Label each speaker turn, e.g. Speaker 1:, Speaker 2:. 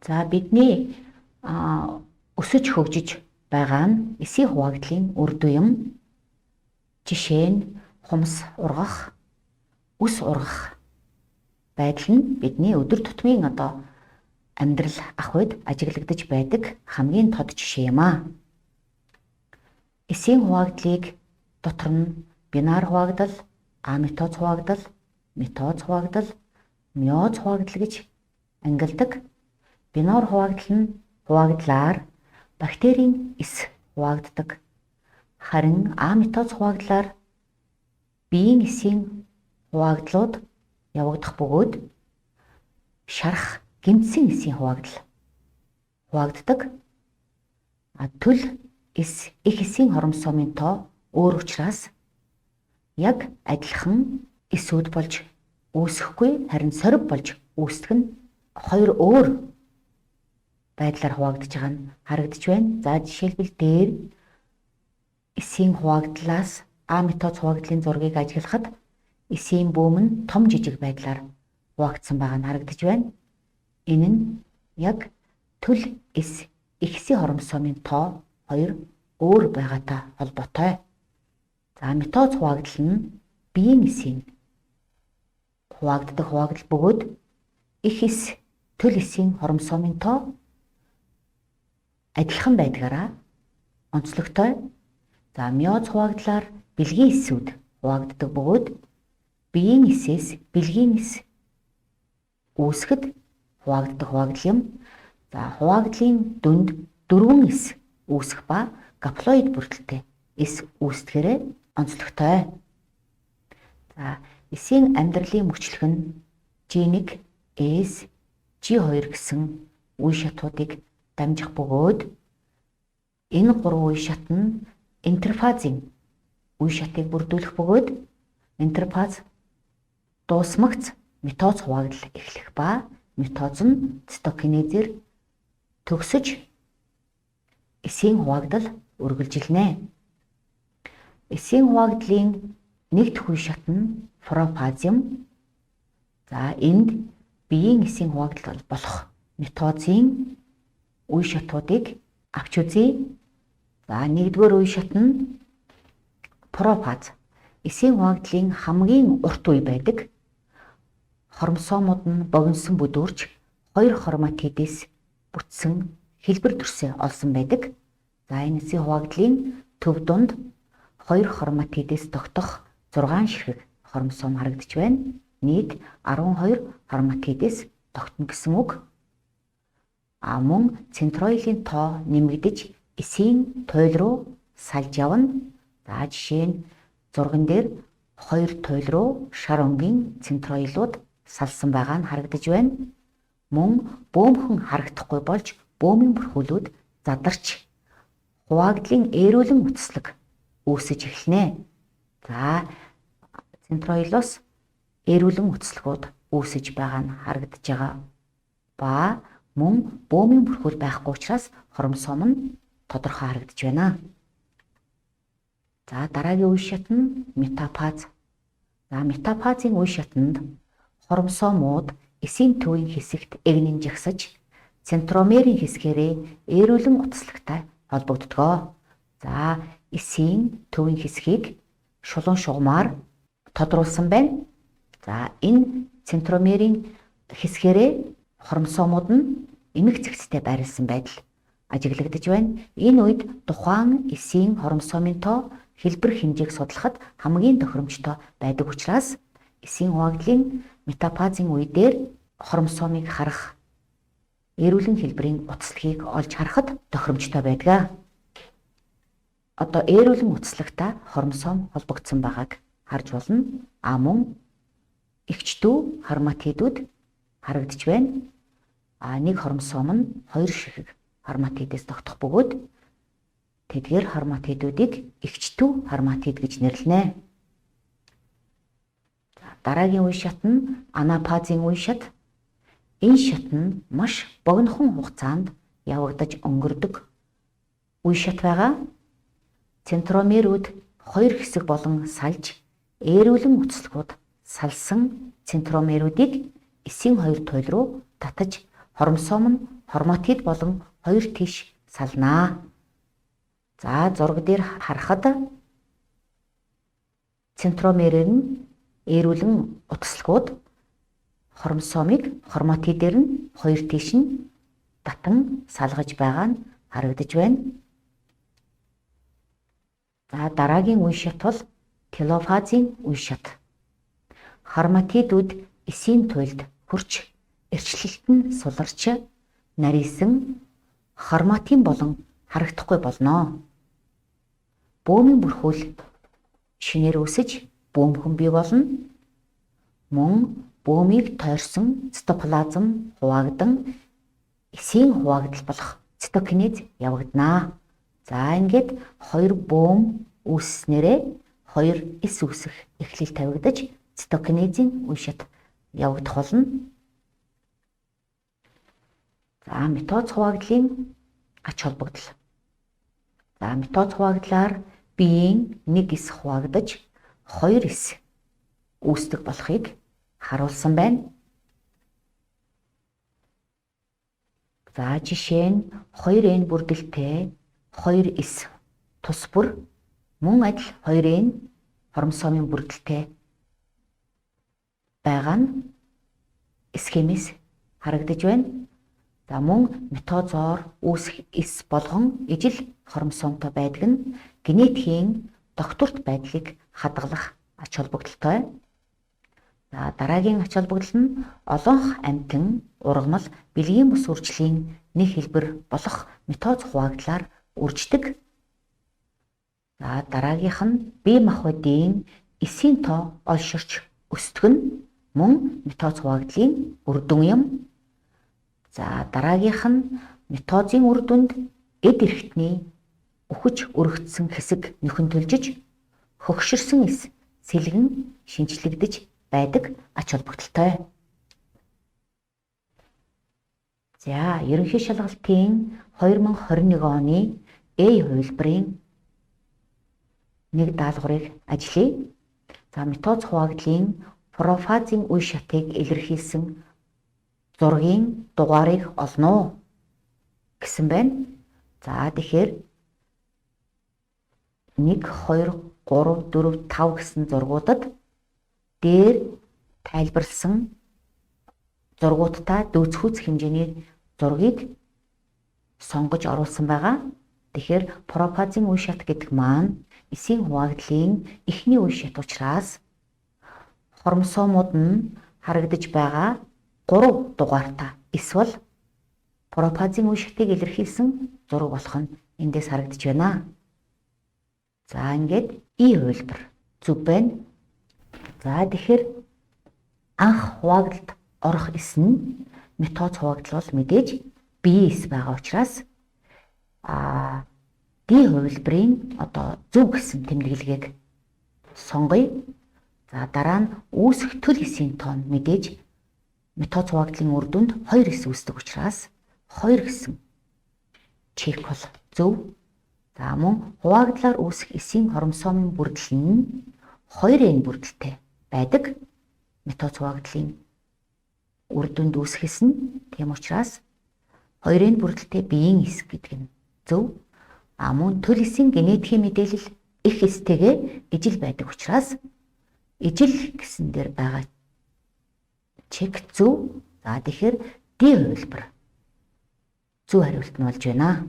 Speaker 1: За, бидний өсөж хөгжиж байгаа нь эсийн хуваагдлын үр дүн юм. Жишээ нь хумс ургах, үс ургах байдал нь бидний өдөр тутмын одоо амьдрал ах үед ажиглагдаж байдаг хамгийн тод жишээ юм аа. Эсийн хуваагдлыг дотор нь бинар хуваагдал, амитоз хуваагдал, митоз хуваагдал, миоз хуваагдал гэж ангилдаг. Бинар хуваагдал нь хуваагдлаар бактерийн эс хуваагддаг. Харин амитоз хуваагдлаар биеийн эсийн хуваагдлууд явагдах бөгөөд шарах гэмтсэн эсийн хуваагдал хуваагддаг. Төл эс эх эсийн хромосомын тоо өөр учраас яг адилхан эсүүд болж үүсэхгүй, харин сорив болж үүсдэг нь хоёр өөр байдлаар хуваагдаж байгаа нь харагдаж байна. За, жишээлбэл дээр эсийн хуваагдлаас амитоз хуваагдлын зургийг ажиглахад эсийн бөөм нь том жижиг байдлаар хуваагдсан байгаа нь харагдаж байна. Энэ нь яг төл эс эх эсийн хромосомын тоо хоёр өөр байгаатай холбоотой. За, митоз хуваагдал нь биеийн эсийн хуваагддаг хуваагдал бөгөөд эх эс төл эсийн хромосомын тоо адилхан байдгаараа онцлогтой. За, миоз хуваагдлаар бэлгийн эсүүд хуваагддаг бөгөөд биеийн эсээс бэлгийн эс үүсгэд хуваагддаг хуваагдал юм. За, хуваагдлын дүнд дөрвөн эс үүсэх ба гаплоид бүрдэлтэй эс үүсдэхээрээ онцлогтой. За, эсийн амьдралын мөчлөх нь G1, S, G2 гэсэн үе шатуудыг дамжих бөгөөд энэ гурван үе шат нь интерфазын үе шатыг бүрдүүлэх бөгөөд интерфаз дуусмагц митоз хуваагдал эхлэх ба митоз нь цитокинезээр төгсөж эсийн хуваагдал үргэлжилнэ. Эсийн хуваагдлын нэгдэх үе шат нь профаз юм. За, энд биеийн эсийн хуваагдал болох митозын үе шатуудыг авч үзье. За, нэгдүгээр үе шат нь профаз. Эсийн хуваагдлын хамгийн урт үе байдаг. Хромосомууд нь богиносон бүдүүрч хоёр хроматидээс бүтсэн хэлбэр төрсөө олсон байдаг. За, энэ эсийн хуваагдлын төв дунд хоёр хроматидээс тогтох 6 ширхэг хромосом харагдаж байна. Нийт 12 хроматидээс тогтно гэсэн үг. А мөн центроилын тоо нэмэгдэж эсийн туйл руу салж явна. За, жишээ нь зурган дээр хоёр туйл руу шар өнгийн центроилууд салсан байгаа нь харагдаж байна. Мөн бөөмхөн харагдахгүй болж бөөмийн бүрхүүлүүд задарч хуваагдлын эрүүлэн утаслаг үүсэж эхэлнэ. За, центроилоос эрүүлэн утаслагууд үүсэж байгаа нь харагдаж байгаа ба мөн бөөмийн бүрхүүл байхгүй учраас хромосом нь тодорхой харагдаж байна. За, дараагийн үе шат нь метафаз. За, метафазын үе шатанд хромосомууд эсийн төвийн хэсэгт эгнэн жагсаж центромерийн хэсгээрээ эрүүлэн утаслагтай холбогддог. За, эсийн төвийн хэсгийг шулуун шугамаар тодруулсан байна. За, энэ центромерийн хэсгээрээ хромосомууд нь эмх цэгцтэй байрлсан байдал ажиглагдаж байна. Энэ үед тухайн эсийн хромосомын тоо хэлбэр хэмжээг судлахад хамгийн тохиромжтой байдаг учраас эсийн хуваагдлын метафазын үе дээр хромосомыг харах эрүүлэн хэлбэрийн утаслагыг олж харахад тохиромжтой байдаг. Одоо эрүүлэн утаслагтай хромосом холбогдсон байгааг харж болно. А мөн эгч дүү хроматидууд харагдаж байна. А нэг хромосом нь хоёр ширхэг хроматидээс тогтох бөгөөд тэдгээр хроматидуудыг эгч дүү хроматид гэж нэрлэнэ. За, дараагийн үе шат нь анафазын үе шат. Энэ шат нь маш богинохон хугацаанд явагдаж өнгөрдөг үе шат байгаа. Центромерүүд хоёр хэсэг болон салж эрүүлэн утаслагууд салсан центромерүүдийг эсийн хоёр туйл руу татаж Хромосом нь хроматид болон хоёр тийш салнаа. За, зураг дээр харахад центромерээр нь эрүүлэн утаслагууд хромосомыг хроматидээр нь хоёр тийш нь татан салгаж байгаа нь харагдаж байна. За, дараагийн үе шат бол телофазын үе шат. Хроматидууд эсийн туйлд хөрч эрчлэлт нь суларч нарийсан хроматин болон харагдахгүй болно. Бөөмийн бүрхүүл шинээр үүсэж бөөмхөн бий болно. Мөн бөөмийг тойрсон цитоплазм хуваагдан эсийн хуваагдал болох цитокинез явагданаа. За, ингээд хоёр бөөм үүсснээрээ хоёр эс үүсэх эхлэл тавигдаж цитокинезийн үе шат явагдах болно. За, митоз хуваагдлын ач холбогдол. За, митоз хуваагдлаар биеийн нэг эс хуваагдаж хоёр эс үүсдэг болохыг харуулсан байна. За, жишээ нь 2N бүрдэлтэй 2 эс тус бүр мөн адил 2N хромосомын бүрдэлтэй байгаа нь схемээс харагдаж байна. За, мөн митозоор үүсэх эс болгон ижил хромосомтой байдаг нь генетикийн докторт байдлыг хадгалах ач холбогдолтой. За, дараагийн ач холбогдол нь олонх амьтан ургамал бэлгийн бус үржлийн нэг хэлбэр болох митоз хуваагдлаар үрждэг. За, дараагийнх нь бие махбодын эсийн тоо олширч өсдөг нь мөн митоз хуваагдлын үр дүн юм. За, дараагийнх нь митозын үр дүнд эд эрхтний үхэж өргөцсөн хэсэг нөхөн төлжиж хөгшөрсөн эс сэлгэн шинчлэгдэж байдаг ач холбогдолтой. За, ерөнхий шалгалтын 2021 оны А хувилбарын нэг даалгаврыг ажиллая. За, митоз хуваагдлын профазын үе шатыг илэрхийлсэн зургийн дугаарыг олно уу гэсэн байна. За, тэгэхээр 1 2 3 4 5 гэсэн зургуудад дээр тайлбарласан зургуудтай дөөцхүүц хэмжээний зургийг сонгож оруулсан байгаа. Тэгэхээр профазын үе шат гэдэг маань эсийн хуваагдлын эхний үе шат учраас хромосомууд нь харагдаж байгаа 3 дугаартай эс бол профазын үе шатыг илэрхийлсэн зураг болох нь эндээс харагдаж байна. За, ингээд И хувилбар зөв байна. За, тэгэхээр анх хуваагдлалд орох эс нь митоз хуваагдал бол мэдээж бие эс байгаа учраас Д хувилбарын одоо зөв гэсэн тэмдэглэгийг сонгоё. За, дараа нь үүсэх төл эсийн тоон мэдээж митоз хуваагдлын үр дүнд 2 эс үүсдэг учраас 2 гэсэн чек бол зөв. За, мөн хуваагдлаар үүсэх эсийн хромосомын бүрдэл нь 2N бүрдэлтэй байдаг. Митоз хуваагдлын үр дүнд үүсэх эс нь тийм учраас 2N бүрдэлтэй биеийн эс гэдэг нь зөв. А мөн төл эсийн генетикийн мэдээлэл их эстэйгээ ижил байдаг учраас ижил гэсэн дээр байгаа чек зөв. За, тэгэхээр Д хувилбар зөв хариулт нь болж байна.